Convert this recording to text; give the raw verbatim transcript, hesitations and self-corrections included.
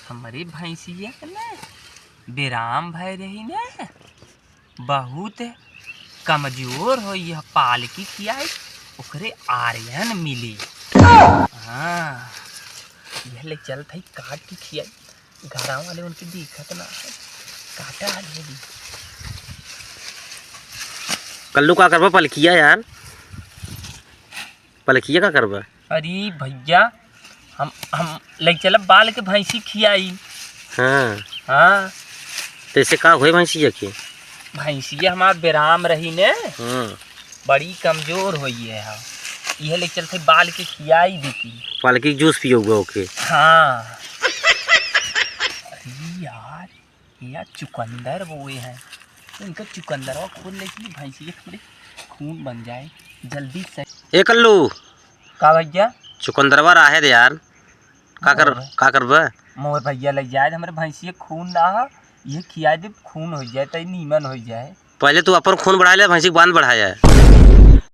हमरे भैंसिया के ना बेराम भय रही ना, बहुत कमजोर हो, यह पालकी खियाई, ओकरे आर्यन मिली। हाँ, यह ले चलत हई काट के खियाई, घरा वाले उनके दिखत ना है, काटा आ गई। कल्लू का करबा पलकिया यार, पलकिया का करबा? अरे भैया, हम हम ले चलब बाल के भैंसी खियाई। हाँ। हाँ। तैसे का होए भैंसिया के? भैंसिया हमार बेराम रही ने, हाँ। बड़ी कमजोर होई है, हाँ। यह ले चलते बाल के खियाई देती। पालकी जूस पियोगे ओके? हाँ। अरे यार, या चुकंदर बोए हैं, इनका चुकंदरवा खोल लेती भैंसिया, थोड़े खून बन जाए जल्दी से। ए कल्लू, का भैया? चुकंदरवा राहे दे यार। का कर, मोर का करबे? मोर भैया ले जाए, हमरे भैंसिया खून ना हो, ये खिया दे, खून हो जाए, तो नीमन हो जाए। पहले तू अपन खून बढ़ा ले, भैंसी के बांध बढ़ाया।